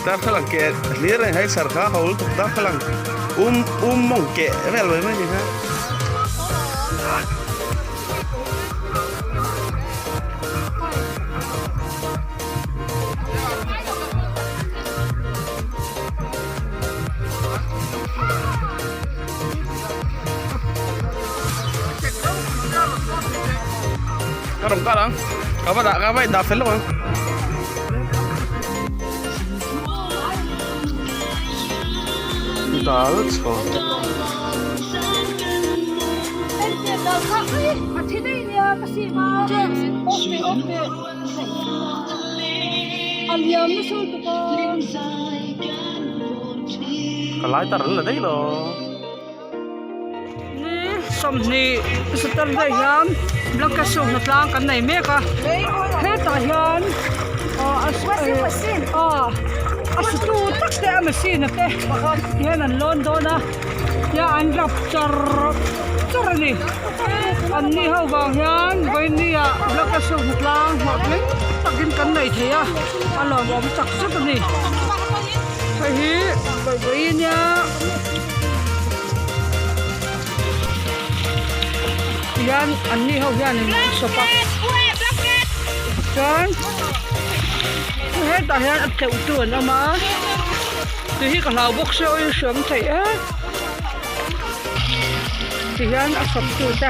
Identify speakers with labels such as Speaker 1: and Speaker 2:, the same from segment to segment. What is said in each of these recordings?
Speaker 1: Darthlalang keh hlir a ni hei chhar kha ho lutuk darthlalang um um mawng keh vel mai mai a ni kha. Ka rawn kal ang ka va dah ka va indah fel lawk ang. Dal chho. Ka lai tar an la daih lo.
Speaker 2: Ni 20 September hian blanket suk hna tlang kan nei mek a hetah hian a situ tak te a machine a te hian an lawn dawn a tia an rap char char a ni an ni ho vang hian vawiin ah blanket suk hna tlang hlawhtling takin kan nei thei a a lawmawm tak zet a ni hei hi vawiin a. Tihian an ni ho hianin an sawp a chuan hetah hian a tleuh tu an awm a tui hi ka hlau bawk sia aw hriam theih e tihian a sawp tu te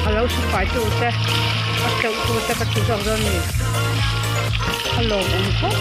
Speaker 2: a lo su fai tu te a tleuh tu te ka ti zawk dawn a ni a lawmawm khawp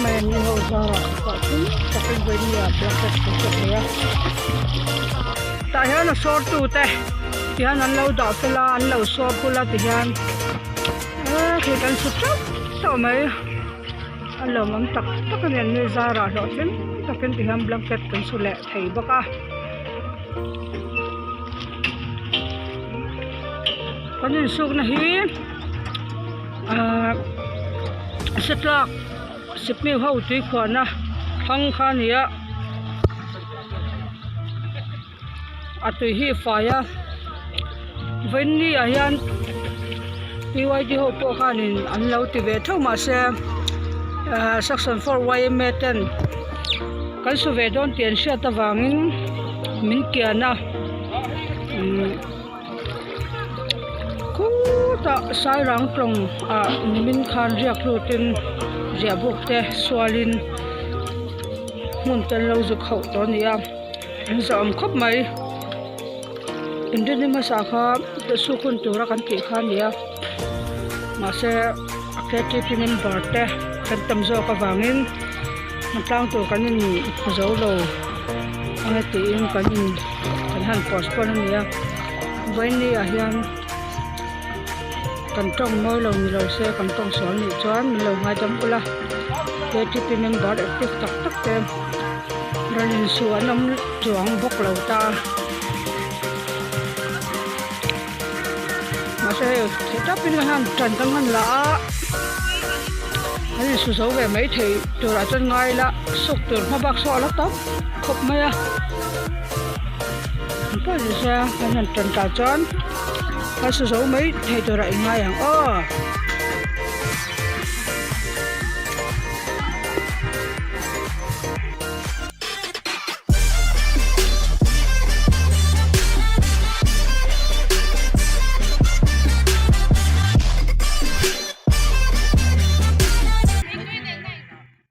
Speaker 2: mai an ni ho zarah pawh chu takin vawinia blanket kan sawp thei a. Tah hian a sawr tu te tihian an lo dah fel a an lo sawr bul a tihian eee khi kan su teuh teuh mai a lawmawm tak tak a ni an ni zarah hlawhtling takin tihian blanket kan su leh thei bawk a kan insukna hi ahh setlak sipmiu ho tuikhuahna thlang kha a ni a. A tui hi fai a vawiin ah hian p y d ho pawh khanin an lo ti ve theuh mahse ahh section 4 yma ten kan su ve dawn tih an hriat avangin min kian a umm khutah sairang tawng ah nimin khan riak lutin riah buk te sualin. Hmun tel lo zuk hauh tawh a ni a an zahawm khawp mai inrinni hmasa kha suk hun tura kan tih kha a ni a mahse a ktp member te kan tam zawk avangin hna tlang tur kan in zo lo anga tiin kan in kan han postpone a ni a vawiin ah hian kan tawng mawi lo ni lo se kan tawng sual nih chuan min lo ngaidam ula ktp member active tak tak te rawn insuh an awm chuang bawk lo ta mahse hei theih tawpin ka han tan kan han la a an insu zo ve mai thei turah chuan ngai ila suk tur hma bak saw a la tam khawp mai a engpawh ni se kan han tan tah chuan. A su zo mai thei turah i ngai ang aw.